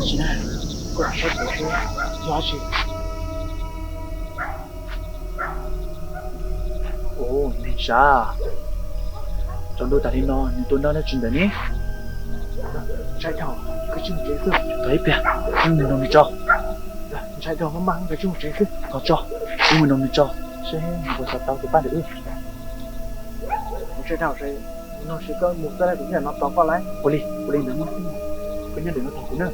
Tsis na, koj saib kuv seb yog dab tsi. Ua li sav, tsaus ntuj tas li no nws tuaj nrog dab tsi ntawm ne? Ntshai dhau, koj cia li mus tsev xwb. Tos ib pliag, wb mus nrog nws tso. Ntshai dhau maj maj, koj cia li mus tsev xwb. Tos tso, wb mus nrog nws tso, seb nws puas xav tau tus pab ntawm wb. Ntshai dhau, mus no seb koj mus txog lawm kuv nyob no tos koj lauj. Ua li, ua li ntawd, koj nyob ntawm no tos kuv na.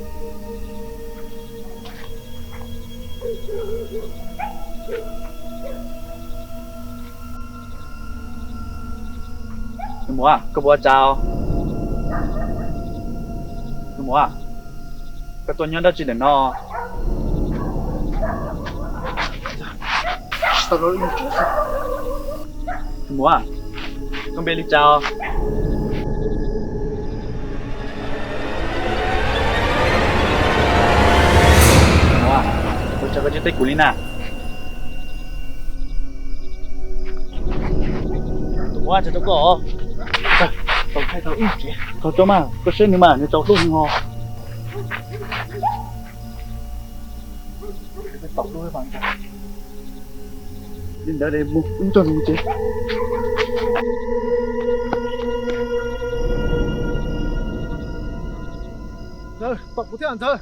Nus muam, koj puas ua cas? Nus muam, koj tuaj nyob dab tsi ntawm no? Nus muam, koj npe li cas? Nus muam, ua cas koj tsis teb kuv li na? Nus muam, tsaug rau koj. Tau thaij tau ib tsev. Thaij tso mas, koj saib nws mas, nws tsaus ntuj nws ho. Li ntawd mus, wb nrog nws mus tsev. Ntxawg, tos kuv thiab Ntxawg.